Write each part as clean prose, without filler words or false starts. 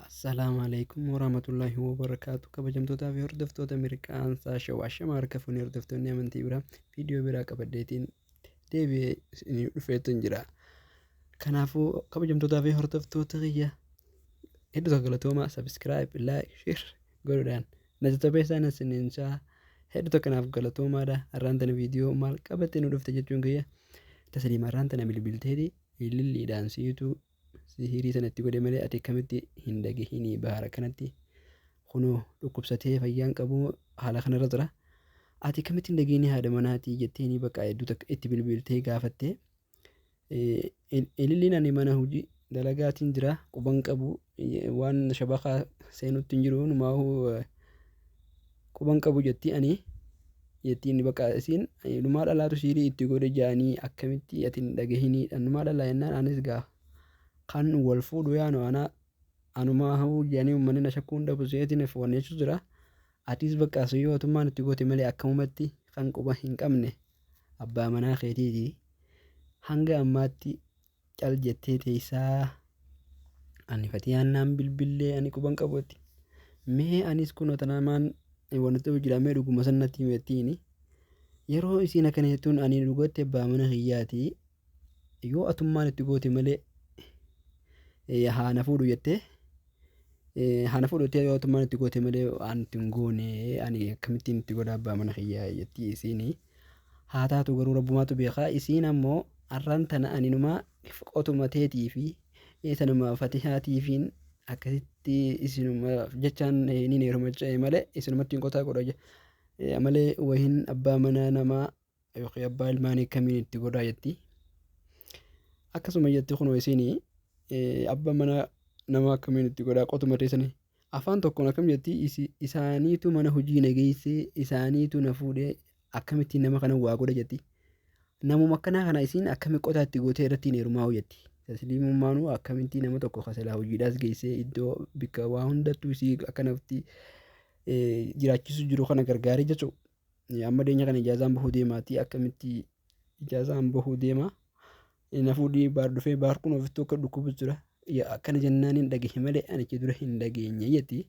Assalaamu alaikum warahmatullaahi wabarakaatu. Kabajamtootaa fi hordoftoota mirqaansaa shawaa shamaa harka fuunee hordoftoonni amantii biraa viidiyoo biraa qabadheetiin deebi'ee isinii dhufeetu jira. Kanaafuu kabajamtootaa fi hordoftoota kiyya hedduu tokko galatoomaa subscribe, like, share godhuudhaan na jajjabeessaa isiniin jaa hedduu tokko naaf galatoomaadha. Har'aan tana viidiyoo maal qabattee nu dhufte jechuun kiyya tasliima har'aan tana bilbilteeti ililliidhaan siitu sihirii sana itti godhe malee ati akkamitti hin dhagahinii bahar akkanatti kunoo dhukkubsatee fayyaan qabu haala kanarra jira. Ati akkamitti hin dhagahinii haadha manaatii jetteeni bakka hedduu takka itti bilbiltee gaafatte. Ililliin ani mana hojii dalagaatiin jira quban qabu waan shabakaa seenutti hin jiru numaahuu quban qabu jetti ani jettiin bakka isiin numaa dhalaatu siirii itti godhe jaanii akkamitti ati hin dhagahinii numaa dhalaa jennaan anis gaa kan wal fuudhu yaanu ana anumaa hawuu jaanii uummanni na shakkuun dhabu seetiin wanni jechuu jira. Atis bakka yoo atummaan itti goote malee akkamumatti kan quba hin qabne abbaa manaa keetiiti. Hanga ammaatti cal jettee teessaa ani fatiyaan naan bilbillee ani quban qabutti. Mee anis kunoo tanamaan wanti ta'u jira mee dhuguma san natti himettiini. Yeroo isiin akkana jettuun ani dhugatti abbaa mana kiyyaati. Yoo atummaan itti goote malee haa na fuudhu jettee haa na fuudhu jettee yoo atummaan itti goote malee ani itti hin goone ani akkamittiin itti godha abbaa mana kiyyaa jetti isiini. Haa taatu garuu rabbumaatu beekaa isiin ammoo arraan tana ani numaa qotuma teetii fi tanuma fatihaatiifiin akkasitti isinuma jechaan ni heeruma ce'e malee isinumatti hin qotaa godha malee wahin abbaa manaa namaa yookiin abbaa ilmaanii akkamiin itti godhaa jetti. Akkasuma jetti kunoo isiin abbaa mana namaa akkamiin itti godhaa qotuma teessanii afaan tokkoon akkam jetti isaaniitu mana hojii na geessee isaaniitu na fuudhee akkamittiin nama kana waa godha jetti. Namuma akkanaa kana isiin akkami qotaa itti gootee irratti hin heerumaa jetti. Tasliimummaanuu akkamitti nama tokko kasalaa hojiidhaas geessee iddoo bikka waa hundattuu isii akkanatti jiraachisu jiru kana gargaaree jechuudha. Amma dhiyeenya kana ijaazaan bahuu deemaati akkamitti ijaazaan bahuu deema. Na fuudhii baar dhufee baar kun ofittuu akka dhukkubu jira. Akkana jennaan hin dhagahe malee ani achi dura hin dhageenye jetti.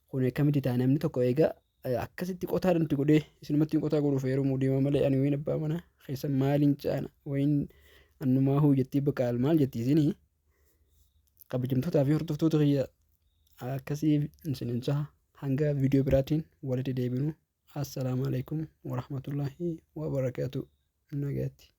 Kun akkamitti ta'a namni tokko egaa akkasitti qotaa itti godhee isinumatti qotaa godhuuf heerumuu deema malee ani wayin abbaa manaa keessa maaliin caana wayin annumaa huu jettii bakka maal jetti isinii kabajamtootaa fi hordoftoota kiyya akkasii isinin jaha hanga viidiyoo biraatiin walitti deebinu assalaamu alaikum warahmatullaahi wabarakaatu nagaatti.